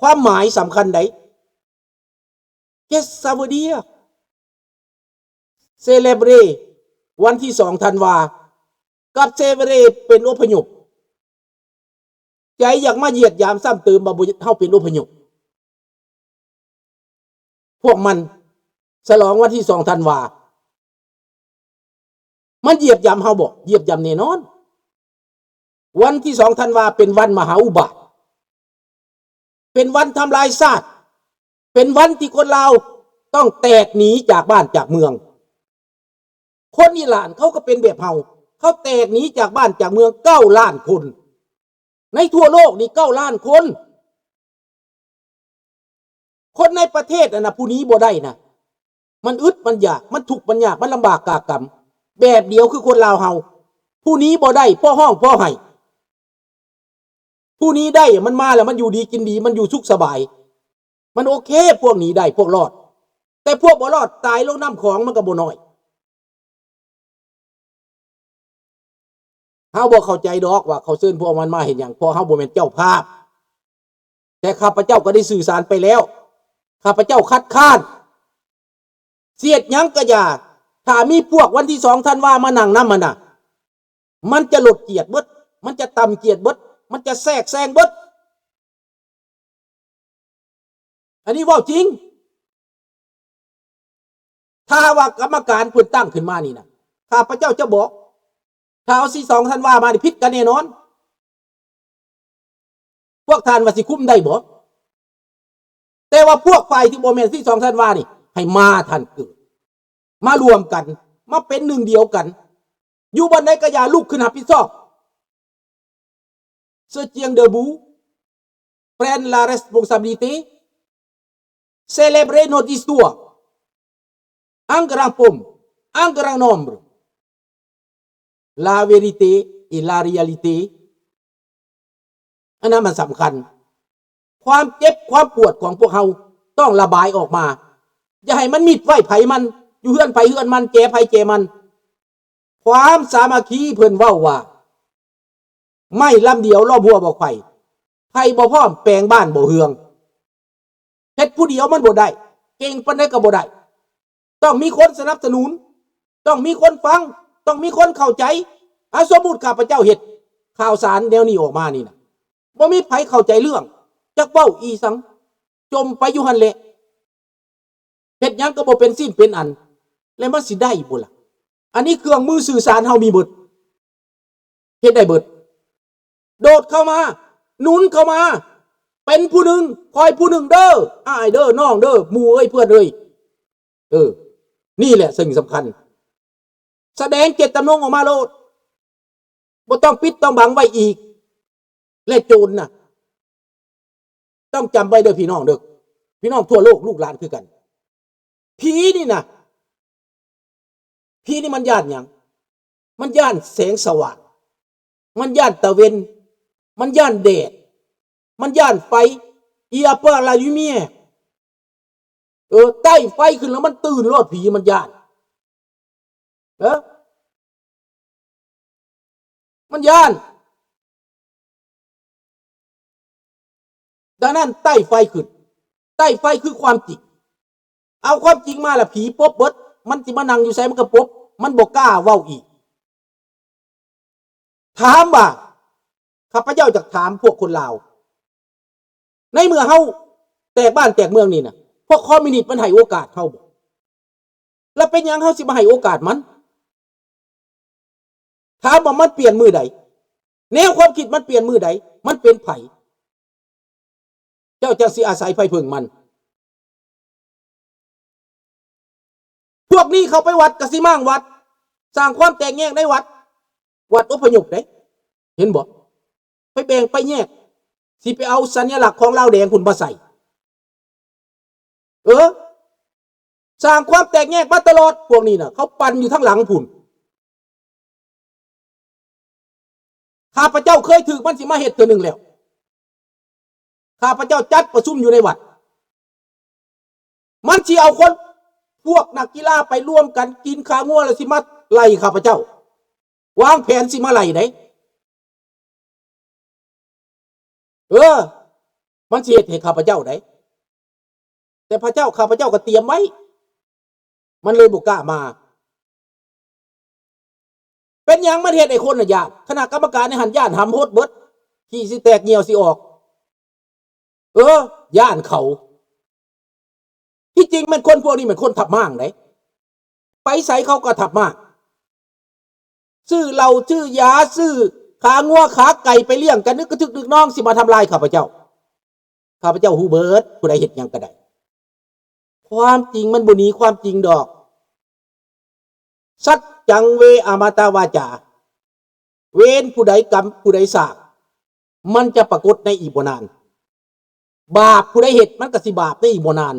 ຄວາມໝາຍສຳຄັນໃດ? Qu'est-ce que ça veut dire célébrer ວັນທີສອງທັນວາ ກັບ célébrer ເປັນອົບພະຍົບ. ໃຈຢາກມາຢຽດຢາມຊ້ຳເຕີມວ່າບໍ່ ເຮົາເປັນອົບພະຍົບ. ພວກມັນສະຫຼອງວັນທີສອງທັນວາ ມັນຢຽດຢາມເຮົາບໍ່? ຢຽດຢາມແນ່ນອນ. ວັນທີສອງທັນວາເປັນວັນມະຫາອຸບາດ, ເປັນວັນທຳລາຍຊາດ, ເປັນວັນທີ່ຄົນລາວຕ້ອງແຕກໜີຈາກບ້ານຈາກເມືອງ. ຄົນອີຣານເຂົາກໍເປັນແບບເຮົາ, ເຂົາແຕກໜີຈາກບ້ານຈາກເມືອງເກົ້າລ້ານຄົນ. ໃນທົ່ວໂລກນີ້ເກົ້າລ້ານຄົນ. ຄົນໃນປະເທດນັ້ນນະ ຜູ້ໜີບໍ່ໄດ້ນະ ມັນອຶດ ມັນຢາກ ມັນທຸກ ມັນຍາກ ມັນລຳບາກກາກຳ ແບບດຽວຄືຄົນລາວເຮົາ. ຜູ້ໜີບໍ່ໄດ້ ພໍຮ້ອງພໍໄຫ້. ຜູ້ໜີໄດ້ ມັນມາແລ້ວ ມັນຢູ່ດີກິນດີ ມັນຢູ່ສຸກສະບາຍ. ມັນໂອເຄ ພວກໜີໄດ້ ພວກລອດ. ແຕ່ພວກບໍ່ລອດ ຕາຍລົງນ້ຳຂອງ ມັນກໍບໍ່ນ້ອຍ. ເຮົາບໍ່ເຂົ້າໃຈດອກວ່າເຂົາເຊີນພວກມັນມາເຮັດຫຍັງ, ເພາະເຮົາບໍ່ແມ່ນເຈົ້າພາບ. ແຕ່ຂ້າພະເຈົ້າກໍໄດ້ສື່ສານໄປແລ້ວ, ຂ້າພະເຈົ້າຄັດຄ້ານ. ຊິເຮັດຫຍັງກໍຢ່າ, ຖ້າມີພວກວັນທີສອງທັນວາມານັ່ງນຳຫັ້ນນະ, ມັນຈະລົດກຽດເບິດ, ມັນຈະຕ່ຳກຽດເບິດ, ມັນຈະແຊກແຊງເບິດ. ອັນນີ້ເວົ້າຈິງ. ຖ້າວ່າກຳມະການເພິ່ນຕັ້ງຂຶ້ນມານີ້ນະ, ຂ້າພະເຈົ້າຈະບອກ, ຖ້າເອົາສິບສອງທັນວາມານີ້ ຜິດກັນແນ່ນອນ. ພວກທ່ານວ່າຊິຄຸມໄດ້ບໍ່? ແຕ່ວ່າພວກຝ່າຍທີ່ບໍ່ແມ່ນສິບສອງທັນວານີ້ ໃຫ້ມາທ່ານເກີດ, ມາລວມກັນ, ມາເປັນໜຶ່ງດຽວກັນ. ຢູ່ບ່ອນໃດກໍຢ່າ ລຸກຂຶ້ນຮັບຜິດຊອບ. Se tient debout, prend la responsabilité, célébrer notre histoire en grand pompe, en grand nombre. La vérité et la réalité. ອັນນັ້ນມັນສຳຄັນ. ຄວາມເຈັບຄວາມປວດຂອງພວກເຮົາຕ້ອງລະບາຍອອກມາ. ຢ່າໃຫ້ມັນມິດໄວ້ໃຜມັນ, ຢູ່ເຮືອນໃຜເຮືອນມັນ, ແຈໃຜແຈມັນ. ຄວາມສາມັກຄີເພິ່ນເວົ້າວ່າ ໄມ້ລຳດຽວລ້ອມຮົ້ວບໍ່ໄຂ, ໃຜບໍ່ພ້ອມແປງບ້ານບໍ່ເຮືອງ. ເຮັດຜູ້ດຽວມັນບໍ່ໄດ້, ເກັ່ງປານໃດກໍບໍ່ໄດ້. ຕ້ອງມີຄົນສະໜັບສະໜູນ, ຕ້ອງມີຄົນຟັງ, ຕ້ອງມີຄົນເຂົ້າໃຈ. ອາ ສົມມຸດຂ້າພະເຈົ້າເຮັດຂ່າວສານແນວນີ້ອອກມານີ້ນະ, ບໍ່ມີໃຜເຂົ້າໃຈເລື່ອງ, ຈັກເວົ້າອີ່ສັງ, ຈົ່ມໄປຢູ່ຫັ້ນແຫຼະ. ເຮັດຫຍັງກໍບໍ່ເປັນຊິ້ນເປັນອັນ, ແລ້ວມັນຊິໄດ້ບໍ່ລະ? ອັນນີ້ເຄື່ອງມືສື່ສານເຮົາມີເບິດ, ເຮັດໄດ້ເບິດ. ໂດດເຂົ້າມາ, ໜູນເຂົ້າມາ, ເປັນຜູ້ໜຶ່ງ, ຂ້ອຍຜູ້ໜຶ່ງເດີ້, ອ້າຍເດີ້, ນ້ອງເດີ້, ໝູ່ເອີຍ, ເພື່ອນເອີຍ. ເອີ, ນີ້ແຫຼະສິ່ງສຳຄັນ. ສະແດງເຈດຈຳນົງອອກມາໂລດ. ບໍ່ຕ້ອງປິດຕ້ອງບັງໄວ້ອີກ. ແລະໂຈນນະ, ຕ້ອງຈຳໄວ້ເດີ້ພີ່ນ້ອງເດີ້, ພີ່ນ້ອງທົ່ວໂລກ ລູກຫຼານຄືກັນ. ຜີນີ້ນະ, ຜີນີ້ມັນຢ້ານຫຍັງ? ມັນຢ້ານແສງສະຫວ່າງ, ມັນຢ້ານຕາເວັນ, ມັນຢ້ານແດດ, ມັນຢ້ານໄຟ. Il a peur la lumière. ເອີ, ໃຕ້ໄຟຂຶ້ນແລ້ວມັນຕື່ນໂລດ, ຜີມັນຢ້ານ. ເອີ, ມັນຢ້ານ. ດັ່ງນັ້ນ ໃຕ້ໄຟຂຶ້ນ, ໃຕ້ໄຟຄືຄວາມຈິງ. ເອົາຄວາມຈິງມາແລ້ວ ຜີປົບເບິດ. ມັນຊິມານັ່ງຢູ່ໃສມັນກໍປົບ, ມັນບໍ່ກ້າເວົ້າອີກ. ຖາມວ່າ, ຂ້າພະເຈົ້າຢາກຖາມພວກຄົນລາວ, ໃນເມື່ອເຮົາແຕກບ້ານແຕກເມືອງນີ້ນະ, ພວກຄອມມິວນິດມັນໃຫ້ໂອກາດເຮົາບໍ່? ແລ້ວເປັນຫຍັງເຮົາຊິບໍ່ໃຫ້ໂອກາດມັນ? ຖາມວ່າມັນປ່ຽນມື້ໃດ? ແນວຄວາມຄິດມັນປ່ຽນມື້ໃດ? ມັນເປັນໃຜ? ເຈົ້າຈັ່ງຊິອາໄສໃຜເພິ່ງມັນ? ພວກນີ້ເຂົ້າໄປວັດກໍຊິມ້າງວັດ, ສ້າງຄວາມແຕກແຍກໃນວັດ, ວັດອົບພະຍົບເດ້, ເຫັນບໍ່? ໄປແບ່ງໄປແຍກ, ຊິໄປເອົາສັນຍະລັກຂອງລາວແດງພຸ້ນມາໃສ່. ເອີ, ສ້າງຄວາມແຕກແຍກມາຕະຫຼອດ, ພວກນີ້ນະ, ເຂົາປັ່ນຢູ່ທາງຫຼັງພຸ້ນ. ຂ້າພະເຈົ້າເຄີຍຖືກມັນຊິມາເຮັດເທື່ອໜຶ່ງແລ້ວ. ຂ້າພະເຈົ້າຈັດປະຊຸມຢູ່ໃນວັດ. ມັນຊິເອົາຄົນ, ພວກນັກກິລາໄປລວມກັນກິນຂາງົວ ແລ້ວຊິມາໄລ່ຂ້າພະເຈົ້າ. ວາງແຜນຊິມາໄລ່ເດ້. ເອີ, ມັນຊິເຮັດໃຫ້ຂ້າພະເຈົ້າໃດ ແຕ່ພະເຈົ້າ ຂ້າພະເຈົ້າກໍຕຽມໄວ້ ມັນເລີຍບໍ່ກ້າມາ. ເປັນຫຍັງມັນເຮັດໃຫ້ຄົນນ່ະຢ້ານ? ຄະນະກຳມະການໃນຫັ້ນຢ້ານຫຳຫົດເບິດ ຂີ້ຊິແຕກຍ່ຽວຊິອອກ. ເອີ ຢ້ານເຂົາ. ທີ່ຈິງແມ່ນຄົນພວກນີ້ແມ່ນຄົນທັບມ້າງເດ້. ໄປໃສເຂົາກໍທັບມ້າງ. ຊື້ເຫຼົ້າຊື້ຢາ ຊື້ຂາງົວຂາໄກ່ໄປລ້ຽງກັນ ນຶກກະທຶກນຶກນອງ ຊິມາທຳລາຍຂ້າພະເຈົ້າ. ຂ້າພະເຈົ້າຮູ້ເບິດ ຜູ້ໃດເຮັດຫຍັງກໍໄດ້. ຄວາມຈິງມັນບໍ່ໜີຄວາມຈິງດອກ. ສັດຈັງເວອະມະຕະວາຈາ ເວນຜູ້ໃດກຳຜູ້ໃດສ້າງ ມັນຈະປາກົດໃນອີກບໍ່ນານ. ບາບຜູ້ໃດເຮັດ ມັນກໍຊິບາບໃນອີກບໍ່ນານ.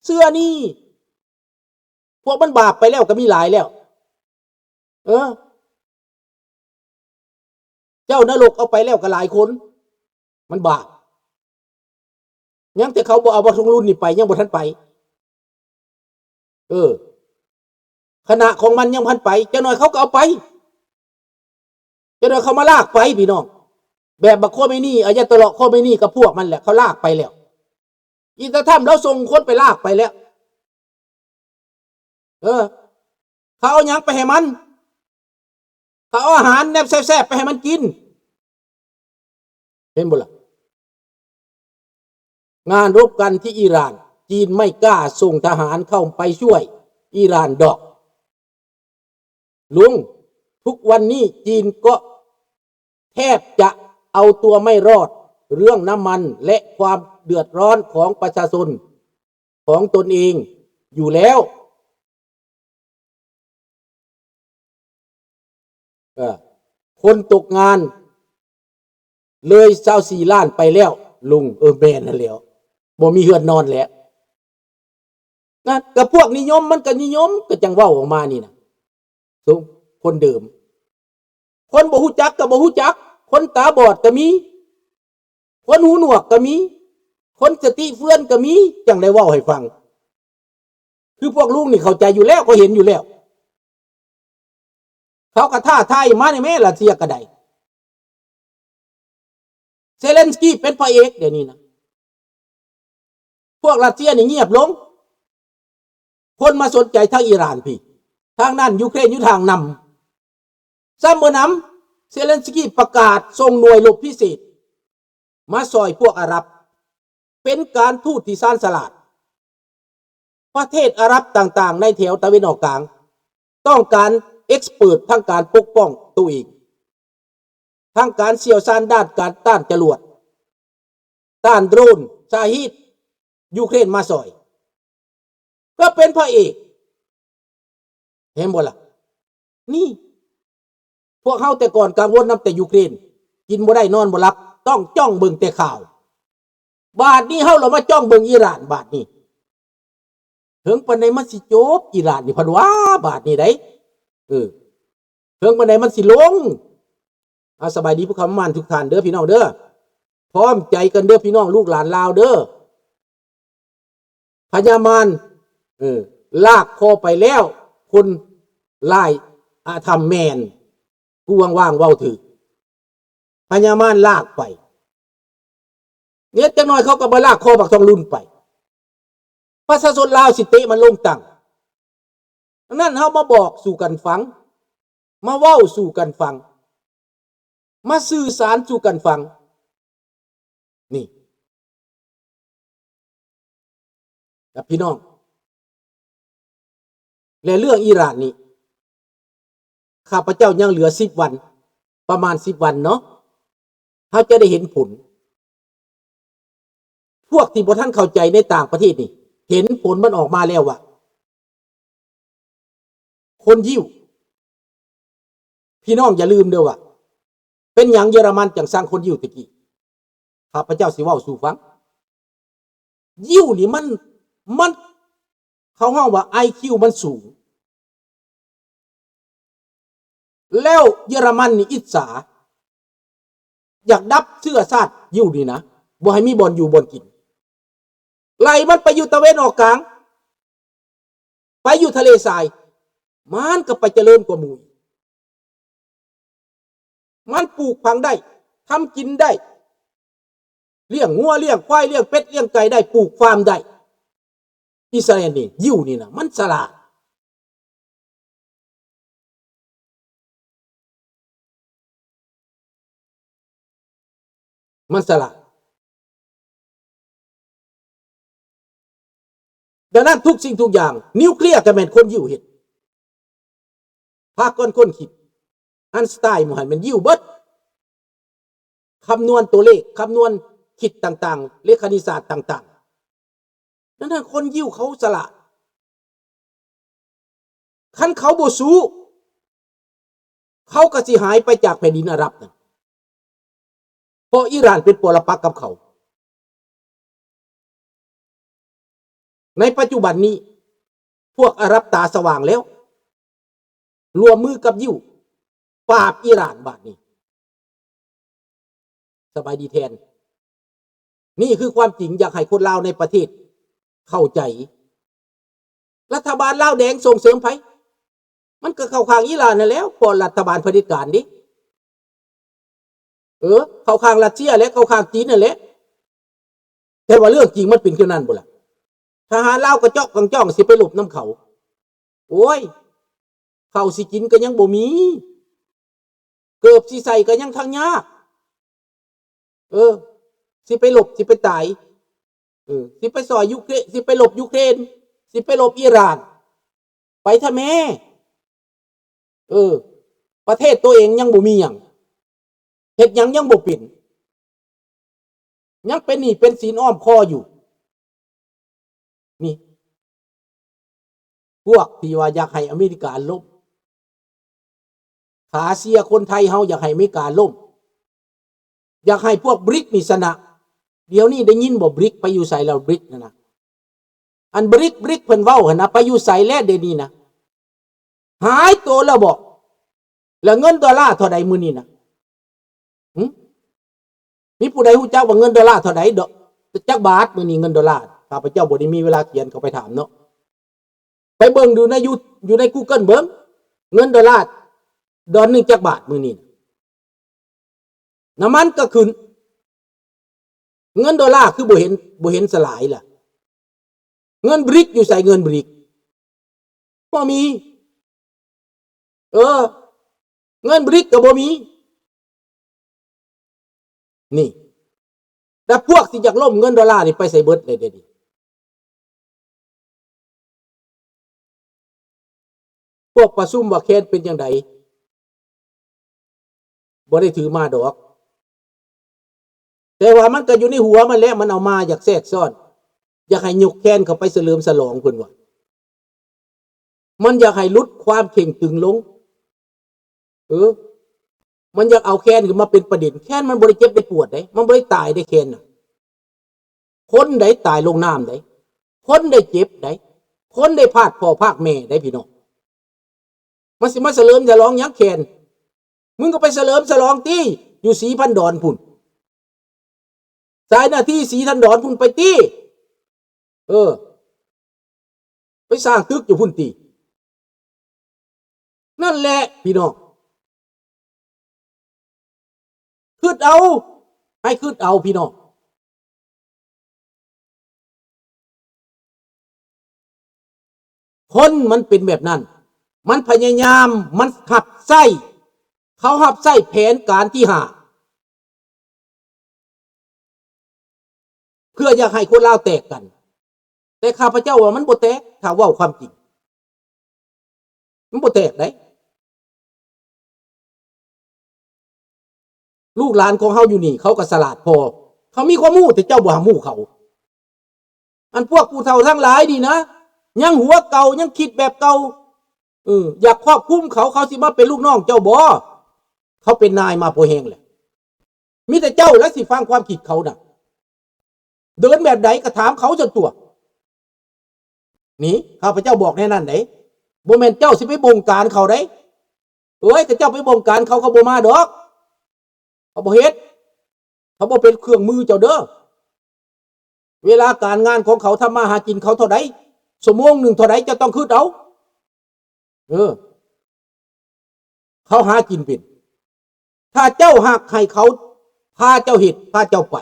ເຊື່ອນີ້ ພວກມັນບາບໄປແລ້ວກໍມີຫຼາຍແລ້ວ. ເອີ ເຈົ້ານະລົກເອົາໄປແລ້ວກໍຫຼາຍຄົນ ມັນບາບ. ຍັງແຕ່ເຂົາບໍ່ເອົາບັກທອງລຸນນີ້ໄປ ຍັງບໍ່ທັນໄປ. ເອີ ຄະນະຂອງມັນຍັງບໍ່ທັນໄປ ຈັກໜ້ອຍເຂົາກໍເອົາໄປ. ຈະໄດ້ເຂົາມາລາກໄປພີ່ນ້ອງ ແບບບັກໂຄເມນີ ອາຍາໂຕເລາະໂຄເມນີກັບພວກມັນແຫຼະ ເຂົາລາກໄປແລ້ວ. ອີຕາທຳລາວສົ່ງຄົນໄປລາກໄປແລ້ວ. ເອີ ເຂົາເອົາຫຍັງໄປໃຫ້ມັນ? ເຂົາເອົາອາຫານແນວແຊບໆໄປໃຫ້ມັນກິນ. ເຫັນບໍ່ລະ? ງານລົບກັນທີ່ອີຣານ ຈີນໄມ່ກ້າສົ່ງທະຫານເຂົ້າໄປຊ່ວຍອີຣານດອກ. ລຸງ, ທຸກວັນນີ້ຈີນກໍແທບຈະເອົາຕົວໄມ່ລອດ ເລື່ອງນ້ຳມັນ ແລະ ຄວາມເດືອດຮ້ອນຂອງປະຊາຊົນຂອງຕົນເອງຢູ່ແລ້ວ. ເອີ ຄົນຕົກງານເລີຍຊາວສີ່ລ້ານໄປແລ້ວລຸງ. ເອີ ແມ່ນຫັ້ນແຫຼ້ວ ບໍ່ມີເຮືອນນອນແລ້ວ. ນະ ກະພວກນິຍົມມັນກະນິຍົມ ກະຈັ່ງເວົ້າອອກມານີ້ນະ. ສົມ ຄົນເດີມ ຄົນບໍ່ຮູ້ຈັກກະບໍ່ຮູ້ຈັກ, ຄົນຕາບອດກະມີ, ຄົນຫູໜວກກະມີ, ຄົນສະຕິເຟືອນກະມີ, ຈັ່ງໄດ້ເວົ້າໃຫ້ຟັງ. ຄືພວກລຸງນີ້ເຂົ້າໃຈຢູ່ແລ້ວ, ເຂົາເຫັນຢູ່ແລ້ວ. ເຂົາກະທ້າທາຍມານີ້ແມ້ ຣັດເຊຍກະໄດ້. ເຊເລັນສກີເປັນພະເອກດຽວນີ້ນະ. ພວກຣັດເຊຍນີ້ງຽບລົງ. ຄົນມາສົນໃຈທາງອີຣານພີ້, ທາງນັ້ນຢູເຄຣນຢູ່ທາງນຳ. ຊ້ຳບໍ່ນຳ, ເຊເລັນສກີປະກາດສົ່ງໜ່ວຍລົບພິເສດມາຊ່ອຍພວກອາຣັບ. ເປັນການທູດທີ່ຊານສະຫຼາດ. ປະເທດອາຣັບຕ່າງໆໃນແຖວຕາເວັນອອກກາງ ຕ້ອງການເອັກສະເປີດທາງການປົກປ້ອງໂຕເອງ, ທາງການຊ່ຽວຊານດ້ານການຕ້ານຈະຫຼວດ, ຕ້ານໂດຣນ, ຊາຮີດ, ຢູເຄຣນມາຊ່ອຍ ເພື່ອເປັນພະເອກ. ເຫັນບໍ່ລະ? ນີ້ ພວກເຮົາແຕ່ກ່ອນກັງວົນນຳແຕ່ຢູເຄຣນ, ກິນບໍ່ໄດ້ນອນບໍ່ຫຼັບ, ຕ້ອງຈ້ອງເບິ່ງແຕ່ຂ່າວ. ບາດນີ້ເຮົາລະມາຈ້ອງເບິ່ງອີຣານບາດນີ້. ເຖິງປານໃດມັນຊິຈົບ ອີຣານນີ້ ພັດວ່າບາດນີ້ໃດ໋. ເອີ ເຖິງປານໃດມັນຊິລົງ. ອາ ສະບາຍດີຜູ້ເຂົ້າມາມ່ານທຸກທ່ານເດີ ພີ່ນ້ອງເດີ. ພ້ອມໃຈກັນເດີ ພີ່ນ້ອງລູກຫຼານລາວເດີ. ພະຍາມານ ເອີ ລາກຄໍໄປແລ້ວ ຄົນລາຍອະທຳແມ່ນ ຜູ້ວ່າງໆເວົ້າຖືກ. ພະຍາມານລາກໄປ ເນັດຈັກໜ້ອຍເຂົາກໍມາລາກຄໍບັກທອງລຸນໄປ. ປະຊາຊົນລາວຊິເຕະມັນລົງຕັ່ງ. ອັນນັ້ນເຮົາມາບອກສູ່ກັນຟັງ, ມາເວົ້າສູ່ກັນຟັງ, ມາສື່ສານສູ່ກັນຟັງ. ນີ້ ກັບພີ່ນ້ອງ ແລະ ເລື່ອງອີຣານນີ້ ຂ້າພະເຈົ້າຍັງເຫຼືອສິບວັນ, ປະມານສິບວັນເນາະ, ເຮົາຈະໄດ້ເຫັນຜົນ. ພວກທີ່ບໍ່ທັນເຂົ້າໃຈໃນຕ່າງປະເທດນີ້ ເຫັນຜົນມັນອອກມາແລ້ວວ່າ ຄົນຢິວ ພີ່ນ້ອງຢ່າລືມເດີວ່າ ເປັນຫຍັງເຢຍລະມັນຈັ່ງຊັງຄົນຢິວແຕ່ກີ້. ຂ້າພະເຈົ້າຊິເວົ້າສູ່ຟັງ. ຢິວນີ້ມັນ ມັນ ເຂົາຮ້ອງວ່າໄອຄິວມັນສູງ. ແລ້ວເຢຍລະມັນນີ້ອິດສາ ຢາກດັບເຊື້ອຊາດຢິວນີ້ນະ, ບໍ່ໃຫ້ມີບ່ອນຢູ່ບ່ອນກິນ. ໄລ່ມັນໄປຢູ່ຕາເວັນອອກກາງ, ໄປຢູ່ທະເລຊາຍ, ມັນກໍໄປຈະເລີນກວ່າໝູ່ອີກ. ມັນປູກຝັງໄດ້, ທຳກິນໄດ້, ລ້ຽງງົວ ລ້ຽງຄວາຍ ລ້ຽງເປັດ ລ້ຽງໄກ່ໄດ້ ປູກຟາມໄດ້. ອິດສະຣາເອນນີ້ ຢິວນີ້ນະ ມັນສະຫຼາດ. ມັນສະຫຼາດ. ດັ່ງນັ້ນ ທຸກສິ່ງທຸກຢ່າງ ນິວເຄລຍກໍແມ່ນຄົນຢິວເຮັດ. ພາກກ່ອນຄົ້ນຄິດ ໄອນສະໄຕນໝູ່ຫັ້ນແມ່ນຢິວເບິດ. ຄຳນວນຕົວເລກ ຄຳນວນຄິດຕ່າງໆ ເລກຄະນິດສາດຕ່າງໆ. ດັ່ງນັ້ນ ຄົນຢິວເຂົາສະຫຼາດ. ຄັນເຂົາບໍ່ສູ້ ເຂົາກໍຊິຫາຍໄປຈາກແຜ່ນດິນອາຣັບນັ້ນ ເພາະອີຣານເປັນປໍລະປັກກັບເຂົາ. ໃນປັດຈຸບັນນີ້ ພວກອາຣັບຕາສະຫວ່າງແລ້ວ ຮ່ວມມືກັບຢິວປາບອີຣານບາດນີ້. ສະບາຍດີແທນ. ນີ້ຄືຄວາມຈິງ ຢາກໃຫ້ຄົນລາວໃນປະເທດເຂົ້າໃຈ. ລັດຖະບານລາວແດງສົ່ງເສີມໃຜ? ມັນກໍເຂົ້າຂ້າງອີຣານຫັ້ນແຫຼ້ວ ເພາະລັດຖະບານຜະເດັດການເດ້. ເອີ ເຂົ້າຂ້າງຣັດເຊຍແຫຼະ ເຂົ້າຂ້າງຈີນນັ້ນແຫຼະ. ແຕ່ວ່າເລື່ອງຈິງມັນເປັນຄືນັ້ນບໍ່ລະ? ທະຫານລາວກະເຈາະກະຈ່ອງຊິໄປລົບນຳເຂົາ. ໂອ້ຍ ເຂົ້າຊິກິນກໍຍັງບໍ່ມີ ເກີບຊິໃສ່ກໍຍັງທັງຍາກ. ເອີ ຊິໄປລົບ ຊິໄປຕາຍ ເອີ ຊິໄປຊ່ອຍຢູເຄຣນ ຊິໄປລົບຢູເຄຣນ ຊິໄປລົບອີຣານ ໄປທະແມ້. ເອີ ປະເທດໂຕເອງຍັງບໍ່ມີຫຍັງ ເຮັດຫຍັງຍັງບໍ່ເປັນ ຍັງເປັນໜີ້ເປັນສິນອ້ອມຄໍຢູ່. ນີ້ ພວກທີ່ວ່າຢາກໃຫ້ອາເມລິກາລົ້ມ ຂາເຊຍຄົນໄທເຮົາຢາກໃຫ້ອາເມລິກາລົ້ມ ຢາກໃຫ້ພວກບຣິກນີ້ຊະນະ. ດຽວນີ້ໄດ້ຍິນບໍ່ ບຣິກໄປຢູ່ໃສແລ້ວ ບຣິກນັ້ນນະ? ອັນບຣິກ ບຣິກເພິ່ນເວົ້າຫັ້ນນະ ໄປຢູ່ໃສແລ້ວດຽວນີ້ນະ? ຫາຍໂຕແລ້ວບໍ? ແລ້ວເງິນໂດລາເທົ່າໃດມື້ນີ້ນະ? ຫຶ? ມີຜູ້ໃດຮູ້ຈັກວ່າເງິນໂດລາເທົ່າໃດ ດອກ ຈັກບາດມື້ນີ້ເງິນໂດລາ? ຂ້າພະເຈົ້າບໍ່ໄດ້ມີເວລາຂຽນເຂົ້າໄປຖາມເນາະ. ໄປເບິ່ງຢູ່ໃນຢູ ຢູ່ໃນກູເກີ້ນເບິ່ງ ເງິນໂດລາດອນໜຶ່ງຈັກບາດມື້ນີ້. ນ້ຳມັນກໍຂຶ້ນ ເງິນໂດລາຄືບໍ່ເຫັນ ບໍ່ເຫັນສະຫຼາຍລະ? ເງິນບຣິກຢູ່ໃສ? ເງິນບຣິກບໍ່ມີ. ເອີ ເງິນບຣິກກໍບໍ່ມີ. ນີ້ ແຕ່ພວກທີ່ຢາກລົ້ມເງິນໂດລານີ້ໄປໃສເບິດເລີຍດຽວນີ້? ພວກປະຊຸມວ່າແຄນເປັນຈັ່ງໃດ? ບໍ່ໄດ້ຖືມາດອກ ແຕ່ວ່າມັນກໍຢູ່ໃນຫົວມັນແຫຼະ ມັນເອົາມາ ຢາກແຊກຊ້ອນ ຢາກໃຫ້ຍົກແຄນເຂົ້າໄປສະເຫຼີມສະຫຼອງ ເພິ່ນວ່າ ມັນຢາກໃຫ້ຫຼຸດຄວາມເຄັ່ງຕຶງລົງ. ເອີ ມັນຢາກເອົາແຄນຂຶ້ນມາເປັນປະເດັນ. ແຄນມັນບໍ່ໄດ້ເຈັບໄດ້ປວດເດ້ ມັນບໍ່ໄດ້ຕາຍເດ້ແຄນນະ. ຄົນໃດຕາຍລົງນ້ຳໃດ ຄົນໃດເຈັບໃດ ຄົນໃດພາກພໍ່ພາກແມ່ໃດພີ່ນ້ອງ. ມັນຊິມາສະເຫຼີມສະຫຼອງຫຍັງແຄນ? ມຶງກໍໄປສະເຫຼີມສະຫຼອງຕິ ຢູ່ສີພັນດອນພຸ້ນ ສາຍນາທີ ສີພັນດອນພຸ້ນໄປຕິ. ເອີ ໄປສ້າງຕຶກຢູ່ພຸ້ນຕິ. ນັ້ນແຫຼະພີ່ນ້ອງ ຄຶດເອົາ ໃຫ້ຄຶດເອົາພີ່ນ້ອງ. ຄົນມັນເປັນແບບນັ້ນ ມັນພະຍາຍາມ ມັນຮັບໃຊ້ ເຂົາຮັບໃຊ້ແຜນການທີຫ້າ ເພື່ອຢາກໃຫ້ຄົນລາວແຕກກັນ. ແຕ່ຂ້າພະເຈົ້າວ່າມັນບໍ່ແຕກ ຖ້າເວົ້າຄວາມຈິງ ມັນບໍ່ແຕກໃດ. ລູກຫຼານຂອງເຮົາຢູ່ນີ້ ເຂົາກໍສະຫຼາດພໍ ເຂົາມີຄວາມຮູ້ ແຕ່ເຈົ້າບໍ່ຮັບຮູ້ເຂົາ. ອັນພວກຜູ້ເຖົ້າທັງຫຼາຍນີ້ນະ ຍັງຫົວເກົ່າ ຍັງຄິດແບບເກົ່າ ເອີ ຢາກຄວບຄຸມເຂົາ ເຂົາຊິມາເປັນລູກນ້ອງເຈົ້າບໍ່? ເຂົາເປັນນາຍມາພໍແຮງແລ້ວ. ມີແຕ່ເຈົ້າແຫຼະຊິຟັງຄວາມຄິດເຂົານະ. ເດີນແບບໃດກໍຖາມເຂົາຊັ້ນຕົວະ. ນີ້ ຂ້າພະເຈົ້າບອກແນວນັ້ນເດ້. ບໍ່ແມ່ນເຈົ້າຊິໄປບົງການເຂົາເດ້. ໂອ້ຍ ຄັນເຈົ້າໄປບົງການເຂົາ ເຂົາບໍ່ມາດອກ. ເຂົາບໍ່ເຮັດ. ເຂົາບໍ່ເປັນເຄື່ອງມືເຈົ້າເດີ. ເວລາການງານຂອງເຂົາ ທຳມາຫາກິນເຂົາເທົ່າໃດ? ຊົ່ວໂມງໜຶ່ງເທົ່າໃດ? ເຈົ້າຕ້ອງຄິດເອົາ. ເອີ ເຂົາຫາກິນເປັນ. ຖ້າເຈົ້າຮັກໃຫ້ເຂົາພາເຈົ້າເຮັດ ພາເຈົ້າໄປ